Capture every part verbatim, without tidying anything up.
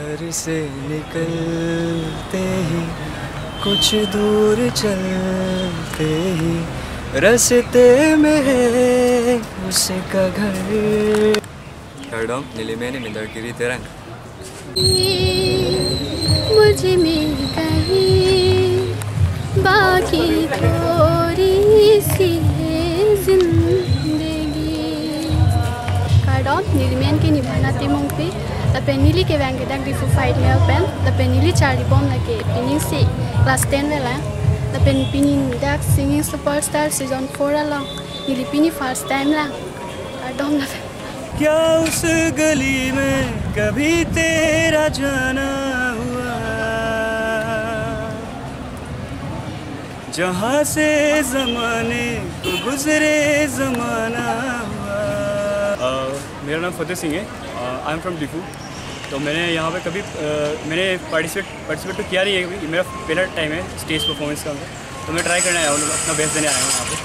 घर से निकलते ही, कुछ दूर चलते ही, रास्ते में है उसका घर। Kardom, neli amen Mindar Giri Terang. मुझे मिल गई बाकी थोड़ी सी है जिंदगी। Kardom, neli amen ke Nibhana Timungpi, lapen neli kevang ke dak Diphu Five Mile pen, lapen neli charlibom lake pining si class ten velang, lapen pini dak Singing Superstar season four along neli pini first time lang. Kardom lapen. क्या उस गली में कभी तेरा जाना हुआ, जहाँ से जमाने को गुजरे जमाना हुआ। अ, मेरा नाम फतेह सिंह है। I am from Diphu. तो मैंने यहाँ पे कभी, अ, मैंने पार्टिसिपेट पार्टिसिपेट तो किया नहीं है कभी, ये मेरा पहला टाइम है स्टेज परफॉर्मेंस का। तो मैं ट्राई करने आया हूँ, अपना बेस्ट देने आया हूँ यहाँ पे।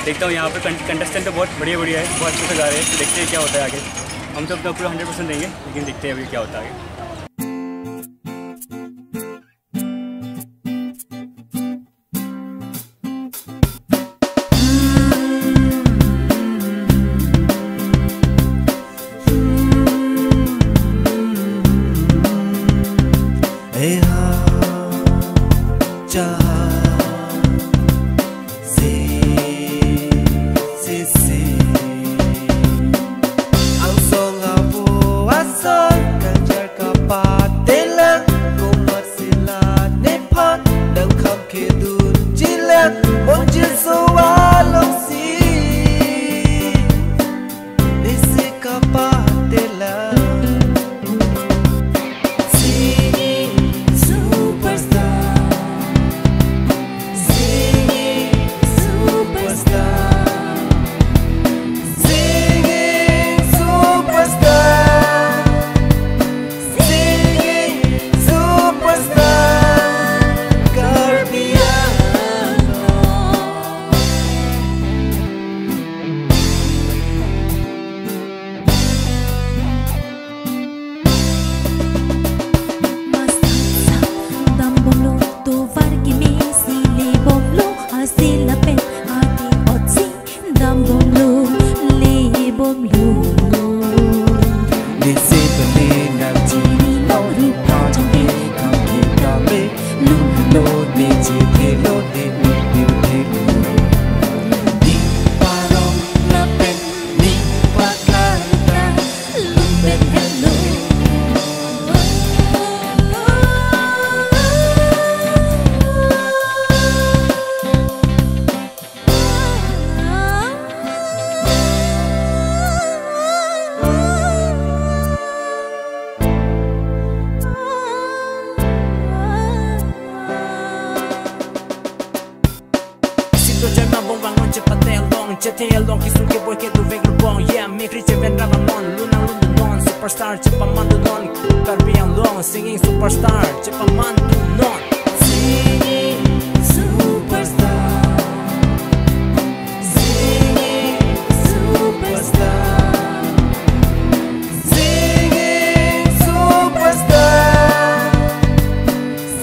देखता हूँ यहाँ पे कंटेस्टेंट तो बहुत बढ़िया बढ़िया है, बहुत अच्छे से गा रहे हैं। तो देखते हैं क्या होता है आगे। हम तो अपना पूरा हंड्रेड परसेंट देंगे, लेकिन देखते हैं अभी क्या होता है आगे। Angsong avo ason kangjar kapatela, komat sila nephan nangkham kedun jilang, monjil so alongsi nisi kapatela. Singing superstar. Singing superstar. Singing superstar. Singing superstar. Karbi Anglong. Masang dambomlo, tovar kimi si lebomlo, asi lapen adi otsi dambomlo, lebomlo. Nisi pele nang chini lo, rupa changki kaki kame, lu lo ni chithelo ni ni ni thelo. Ni parong lapen ni patlangta. Sito jama bom vangnon chepate along, chete along kisung keboi kedo vek lubong. Yeah, mikri cheven ra vangnon, lunang lun non, superstar chepaman non, Karbi Anglong singing superstar chepaman non. Singing superstar, singing superstar. Singing superstar,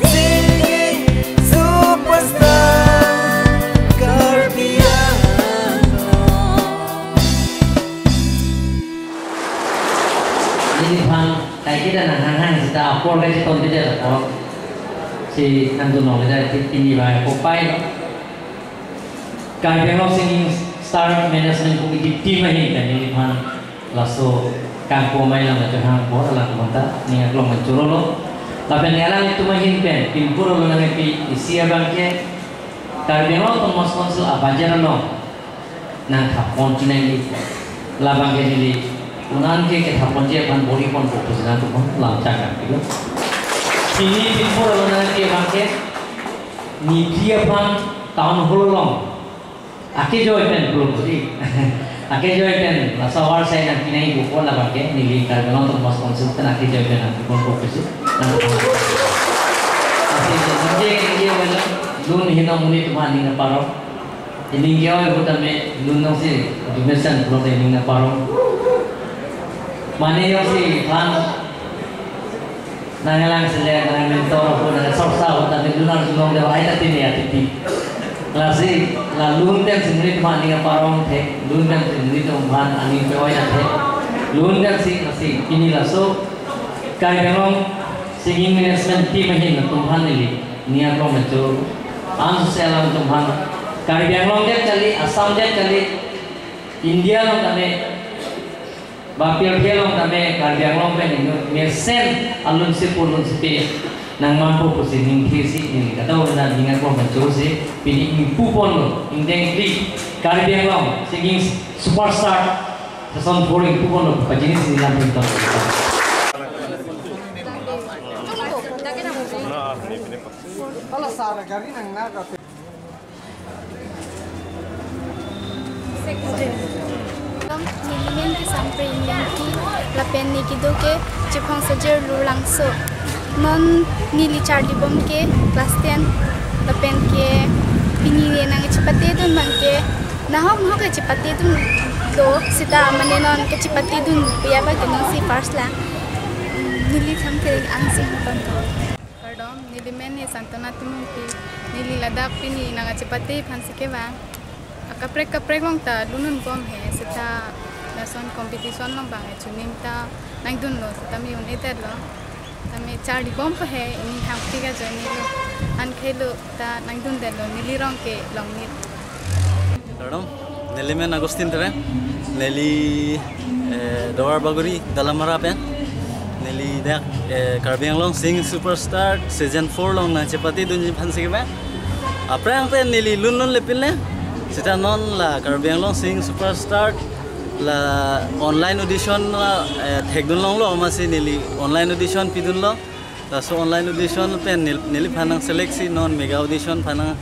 singing superstar, Karbi Anglong. Neliphan kaiketa nang hanghang seta apor kacheton pide apor si nangdun longle, pini bai kopai Karbi Anglong Singing Star Management Committee team ahin pen neliphan laso kangpu amei lang lachohang apor alang bonta ning aklong manchurolo. Lapen alanglitum ahin pen pinpur lo nangpi isi abangke Karbi Anglong Autonomous Council a-budget along nangthapon chiningri. Labangke neli un-an ke kethaponji aphan bor-iponpo pusi nangtum lam chakang pilo. Pini pinpur lo nangpi abangke neli aphan town hall along akejoi pen pulo puri. Akejoi pen laso award sai nangpi nangjipo, labangke neli Karbi Anglong Autonomous Council pen akejoi pen nangpiponpo pusi nang. Asi je nje nje wala lun hina muni tum aning nangparong. Ining ke oi buta me lun nangsi dumesen pulote ining nangparong. Mane yong si phan Nanglang selek, nang mentor, nang sorsa, nang dunar julong de wai tati ni atiti. Lasi, la lun pen si nelitum aning aparong thek, lun pen si nelitum aphan aning pe-oi thek. Lun pen si, lasi, pini laso, Karbi Anglong Singing Management Team ahin atum aphan neli, ning arong macho, anso selam atum aphan, Karbi Anglong det kali, Assam det kali, India along tame, bapir ke along tame, Karbi Anglong pen inut mesen alun si pu lun si pe nang mampu pusi ningthir si neli kadokave ning arong macho si pini ingpu ponlo, ingdeng kli Karbi Anglong Singing Superstar Season four ingpu ponlo pu pajini si neli lam pinta. Nelimen ke Sampreng Ingti, lapen ne kedo ke Chephong Sejir Lurlangso. Non neli charlibom ke class ten, lapen ke pini ne nangchepatedun abang ke, nahok nahok kachepatedun do, seta mane non kachepatedun pu abang ke non si first lang. Neli Sampreng Ingti si hapon do. Kardom, nelimen ne Santana Timungpi, neli ladak pini nangchepate aphan si kevang. Akaprek kaprek along ta lun-un bom he, seta lason competition along abang he chunim ta nangdunlo, seta me un-edetlo. Tame charlibom pa he, ini hangpi ka join nilo. An khelo ta nangdundetlo, neli rong ke Longnit. Kardom, nelimen Augustine Terang, neli, eh, Duarbagori, Dolamara pen, neli dak, eh, Karbi Anglong Singing Superstar Season four along nangchepatedunji aphan si kevang. Aphrang pen neli lun-un le pinle, seta non la Karbi Anglong Singing Superstar la online audition, eh, thekdun longlo, amatsi neli online audition pidunlo. Laso online audition pen nel-, neliphan nangselect si non mega audition aphan nang,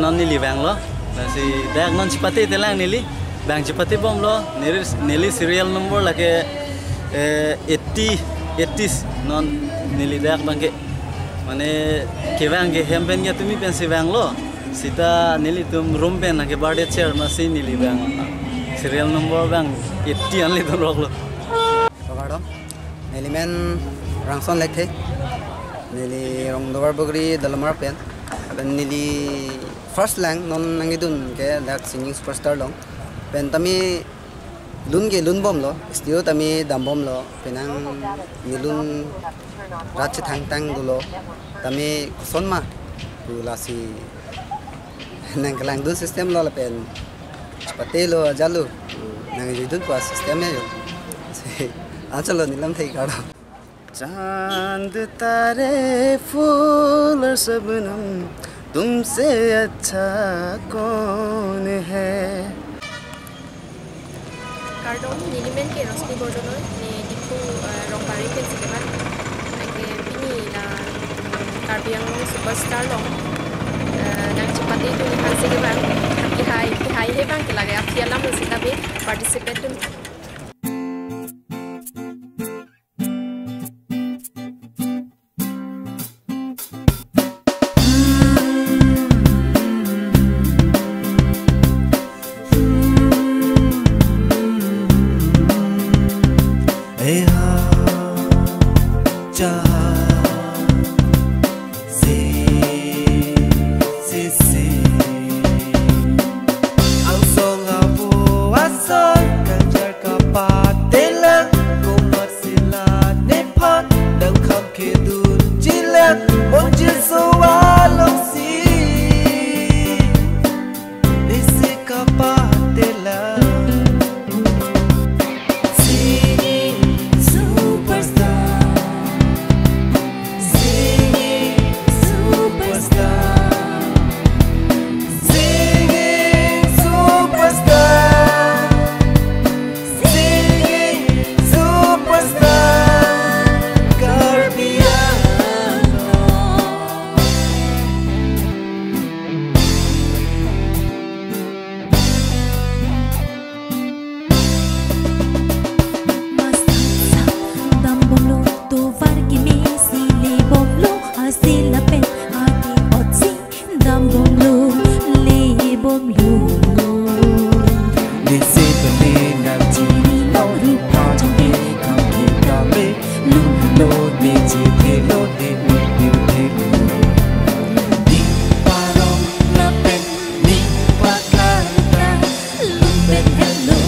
non neli vanglo. Lasi dak non chepate telang neli. Bang chepate bomlo, neli, neli serial number lake, eh, eighty, eighty non neli dak abang ke. Mane kevang ke hem pen ke tumi pen si vanglo. Seta nelitum room pen nangke birthday chair amatsi neli vang. Serial number bang eighty anle dun roklo. Kardom. Nelimen Rangson Lekthe. Neli rong Duarbagori Dolamara pen. Lapen neli first lang non nangkedun ke dak Singing Superstar along. Pen tame lun ke lun bomlo, studio tame dam bomlo, penang nelun rat chethangtang dolo, tame koson ma pu lasi nangkelangdun system lo lapen chepatelo ajatlo, nangjuidun pu a-system ya jo. Anchotlo, neli lamthe kardom. चांद तारे फूल और शबनम तुमसे अच्छा कौन है। Kardom, nelimen ke Rosni Bordoloi, ne Diphu, eh, Rongpari pen si kevang. Anke pini la Karbi Anglong Superstar along, eh, nangchepatedun aphan si kevang. Kehai, kehai he abang ke lake aphi alam lo seta be participate dun. Angsong avo ason kangjar kapatelang, komat sila nephan nangkham kedunjilang, monjil so alongsi nesi kapatelang. Singing superstar, singing superstar, singing superstar, singing superstar, Karbi Anglong. Hello, dim, dim, dim. Ning parong lapen ning paklangta, lun pen hello.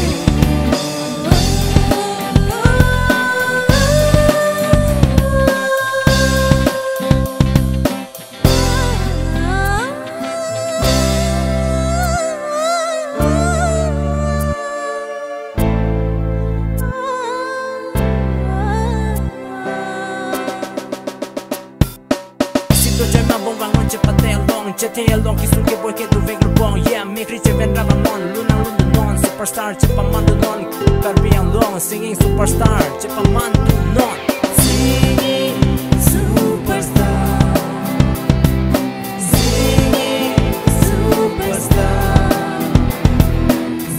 Sito jema bom vangnon chepate along, chethe along, kesung keboi kedovek lubong. Yeah, mikri cheven rap non, lunang lun non, superstar chepaman non, Karbi Anglong singing superstar chepaman non. Singing superstar, singing superstar,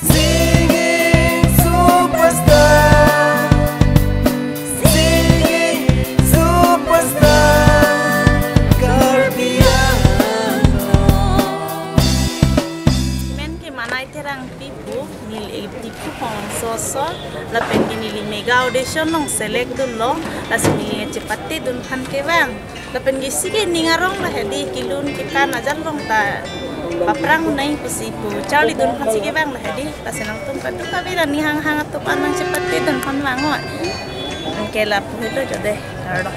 singing superstar, singing superstar, Karbi Anglong. Men ke Manai Terangpi pu, neli Diphu Hongso so, lapen ke neli mega audition along select dunlo, lasi neli chepate dun aphan kevang. Lapen ke isi ke ning arong lahedi, kelun kekan ajat along ta paphrang nai pusi pu charli dun aphansi kevang lahedi. Lasi nangtum kadokave la ning hanghang atum aphan nangchepate dun aphan vang oi. Ke lapu helo jode, kardom.